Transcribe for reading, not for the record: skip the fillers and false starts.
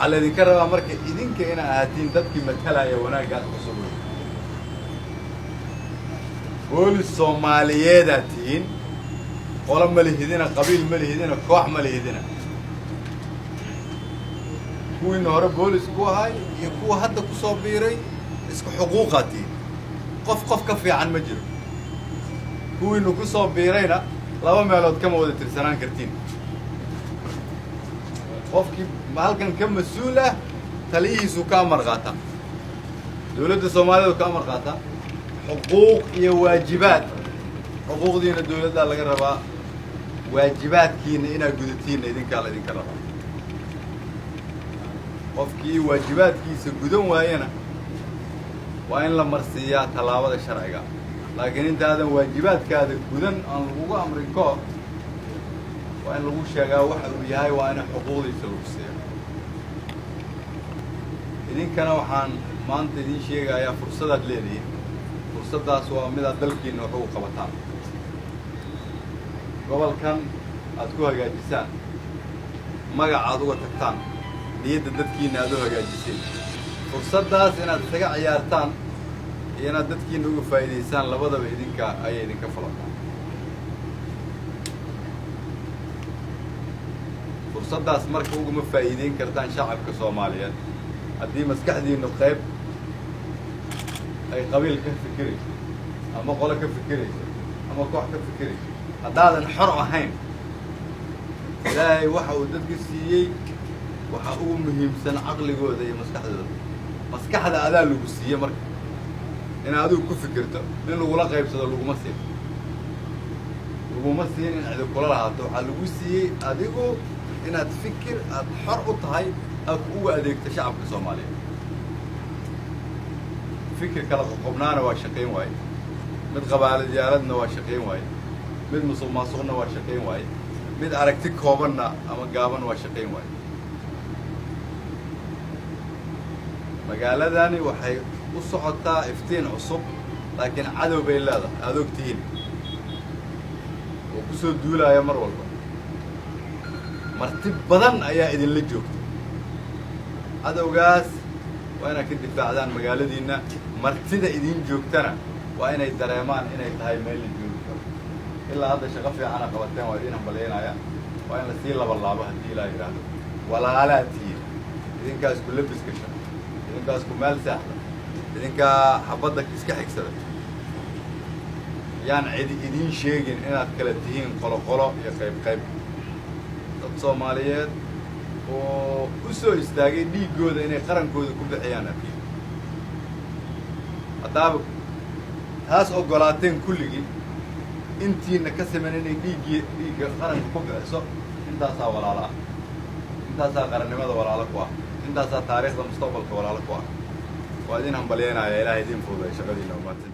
Waxaa laydinka rabaa marka idinka inaa ahaatiin dadkii matalaya wanaaggaas cusub wey. Boolis Soomaaliyeedaad tihiin, qolo ma lihidina, qabiil ma lihidina, koox ma lihidina. Kuwiina hore boolis ku ahay iyo kuwa hadda ku soo biiray isku xuquuqaad tihiin. Qof qof ka fiican ma jiro. Kuwiinu ku soo biirayna laba meelood kama wada tirsanaan kartiin. Qofkii halkan ka mas-uul ah taliyihiisuu ka amar qaataa, dowladda Soomaalidu ka amar qaataa. Xuquuq iyo waajibaad, xuquuqdiina dowladdaa laga rabaa, waajibaadkiina inaad gudatiinna idinkaa la idinka rabaa. Qofkii waajibaadkiisa gudan waayana waa in la marsiiyaa tallaabada sharciga, laakiin intaadan waajibaadkaada gudan aan lagugu amrin ka hor waa in lagu sheegaa waxa uu yahay, waa in xuquuqdiisa lagu siiya. Idinkana waxaan maanta idiin sheegayaa fursadaad leedihiin. Fursaddaas waa midaad dalkiinna wax ugu qabataan, gobolkan aad ku hagaajisaan, magac aad uga tagtaan, niyadda dadkiinna aad u hagaajiseen. Fursaddaas inaad isaga ciyaartaan iyo inaad dadkiinna uga faa'iidaysaan, labadaba idinka ayay idinka falataa. Fursaddaas marka ugama faa'iideyn kartaan shacabka Soomaaliyeed haddii maskaxdiinnu qayb ay qabiil ka fikirayso ama qolo ka fikirayso ama koox ka fikirayso. Haddaadan xor ahayn, Ilaahay waxa uu dadka siiyey waxa ugu muhiimsan caqligooda iyo maskaxdooda. Maskaxda adaa lagu siiye marka inaad adigu ku fikirto, in lagula qaybsado laguma siin, laguma siin in cidi kula lahaato. Waxaa lagu siiyey adigu inaad fikir aad xor u tahay aad ugu adeegto shacabka Soomaaliyeed. Fikir kala qoqobnaana waa shaqayn waaye, mid qabaaladiyaaladna waa shaqayn waaye, mid musuq maasuqna waa shaqayn waaye, mid aragti koobanna ama gaaban waa shaqayn waaye. Magaaladani waxay u socotaa iftiin cusub, laakiin cadow bay leedahay aada og tihiin oo ku soo duulaya mar walba. Marti badan ayaa idinla joogta. Cadowgaas waa inaad ka difaacdaan magaaladiinna. Martida idiin joogtana waa inay dareemaan inay tahay meel la joogi karo. Ilaa hadda shaqo fiicana qabateen, waa idiin hambalyaynaya. Waa in lasii labalaabo haddii Ilaa yidhaahdo. Walaalaad tihiin, idinkaas ku labis gasha, idinkaas ku meel saaxda, idinkaa xabadda iska xigsada. Yaan cidi idiin sheegin inaad kala tihiin qolo qolo iyo qayb qayb. Dad Soomaaliyeed oo u soo istaagay dhiiggooda inay qarankooda ku bixiyaan aad tihiin. Haddaaba taas oggolaateen kulligii intiina ka siman inay dhiiggii dhiigga qaranka ku bixiso, intaasaa walaalo ah, intaasaa qarannimada walaalo ku ah, intaasaa taariikhda mustaqbalka walaalo ku ah. Waa idin hambalyaynaya. Ilahay idiin fududay shaqadiina. Umaadsanti.